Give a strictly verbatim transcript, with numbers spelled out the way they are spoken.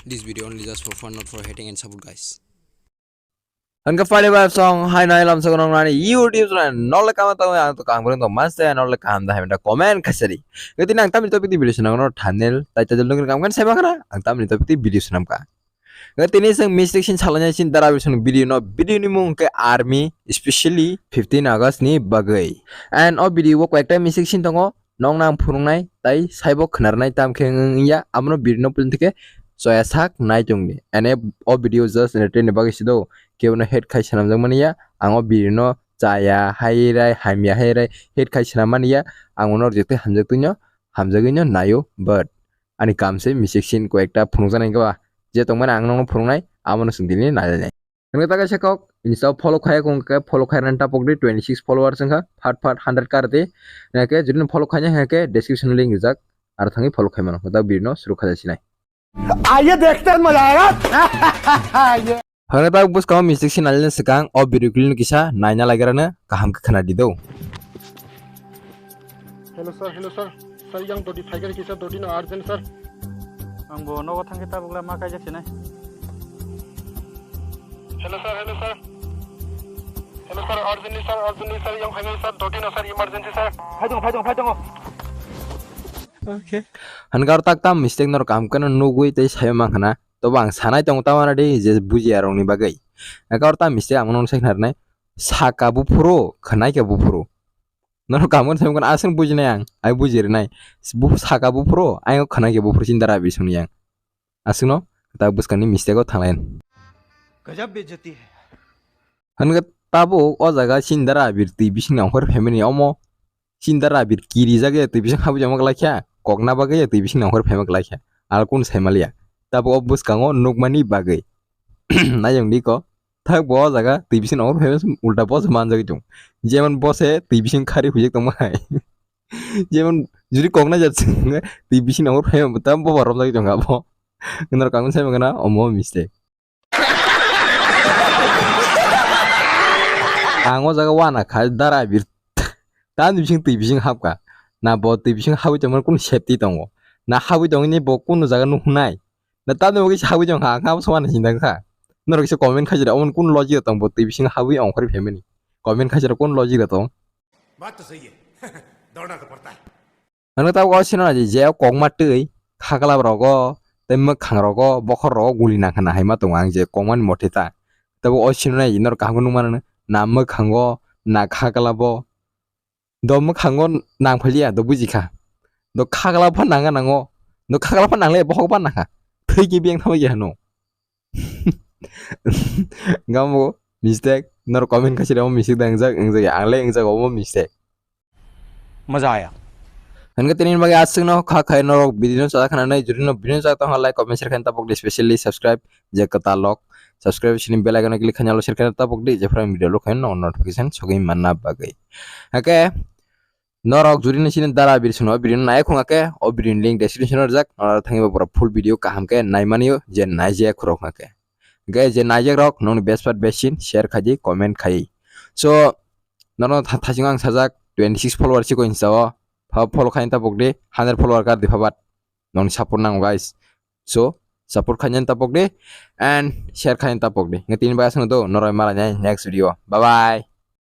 This video only just for fun, not for hating and support, guys. Hingke pale ba song hai nai lam song nong nani YouTube channel nole kama tong ang to kang bring to mas te nole kam da hai menta comment khasari. Gati nang tamni topic di video song no thumbnail tai title nong kam kan sai bakra ang tamni topic di video song ka. Gati ni song mistake sin salanya sin dara video song video no video ni mung ke army, especially fifteen August ni bagwi. And o video o koi ekta mistake sin tongo. Nong nang phunuknai tai saibo khwnarnai tam khe wng ya, abono birino pulin thike choya sak nai tongdi. Ene o video just entertain ni bagwi sido, kebono hate khai swnamjak mani ya, ang o birino chaya hai rai, hamya hai rai, hate khai swnam mani ya, ang uno reject twi hamjak twino, hamjagwino naio, but ani kam se mistake sin koi ekta phunukjaknai wngkha ba, je tongmani ang nokno phunuknai, abono chwng tini nailainai. Hwnwi ta kaisa kok, Insta o follow khaya kung khe follow khairani tapok di twenty six followers wngkha, phat phat hundred kar di. Hwnwi khe jodi no follow khaina hwnwi khe description o link rijak, aro thangwi follow khai mano. Da birino suru khaja sinai. Aye dekhte maza aayega. Hwnwi ta bwskango mistake sinalini swkang o video clip no kisa naina lagerano kaham khe khna di do. Hello sir, hello sir. Sir, yang dodi phaikar ki sir, dodi no urgent sir. Ang bo nogo thangkhe tabukla ma kaijak sinai. Hello sir, hello sir. Hello sir, urgently sir, urgently sir, yang phaikar sir, dodi no sir, emergency sir. Phaidong, phaidong, phaidong. Okay. Hwnwi tak tam mistake norok kaham kheno nugwi tei saiwi mankha na. Tobo ang sanai tongo tamana di je bujiya rokni bagwi. Hwnwi tam mistake ang nono sai khnarnai. Saka buphuru, khwnai khe buphuru. Norok kaham kheno sai mankha na, aswk bujinai ang, ai buji rwnai. Bu saka buphuru, ayang khwnai khe buphuru chini dara bisingni yang. Aswkno ta bwskangni mistake o thanglai. Gajab bejati hai. Hwnwi tabuk o jaga chini dara bir twi bisingni ongkhor phaimani omo. Chini dara bir kirijak ya twi bising habwi jama kwlai kha, kokna bagwi ya twi bisingni ongkhor phaima kwlai kha. Al kun sai maliya. Tabuk o bwskango nukmani bagwi. Nayung di ko. Thak bo o jaga twi bising ongkhor phaima ulta bo se manjagwi tong. Jemon bo se twi bising khari huijak tongma hai. Jemon juri kokna jat twi bising ongkhor phaima tam bo romjagwi tong abo. Norok ang sai mangana omo mistake. Ang o jaga wana kha dara bir. Tamni bising twi bising hapkha. Na bo twi bising habwi tongmani kunu safety tongo. Na habwi tongni bo kunu jaga nuhnai. Na tamni bo kisa habwi tongkha, ang kha abo songmani sinda kha. Norok kisa comment khaijira, omo kunu logic tong bo twi bising habwi ongkhorwi phaimani. Comment khaijira kunu logic tong. Baat to sahi hai. Doudna to padta hai. Ano tabuk o sino na je, je kokma twi, khakla rogo, tei mwkhang rogo, bokhor rogo guli nangkha na hai ma tongo ang je kokmani mothe ta. Tabuk o sino na je norok kaham khe nukma nang, na mwkhango, na khaklabo. Do mwkhango nang phaliya, do bujikha. Do khakla pha nanga nango. Do khakla pha nangle bokhok pha nangkha. Thwi ki biyang thama ki hano. Gamo mistake, norok comment khaijira omo mistake da wngjak, wngjak ya, ang le wngjak omo mistake. Maza aaya. Hwnke tini bagwi aswkno kha khai norok video no chajak khananai, jodi no video no chajak tongkha like, comment, share khaina tapok di, specially subscribe je kwtal lok. Subscribe sini bell icon o click khaina lo share khaina tapok di, jephru video lo khaina no notification sogwi manna bagwi. Hake norok jodi no sini dara bir sino video no nai khunga khe o video ni link description o rijak, norok thangwi bo borok full video kaham khe nai mani o je nai je khurok hake. Hake je nai jak rok nokni best part best scene share khaidi comment khai. So norok tha-, thasing ang sajak twenty six follower si ko insta o. Pha follow khaina tapok di, hundred follower kar di phabat. Nokni support nango guys. So support khaina tapok di and share khaina tapok di. Nge tini bagwi aswkno do norok malai nai next video. Bye bye.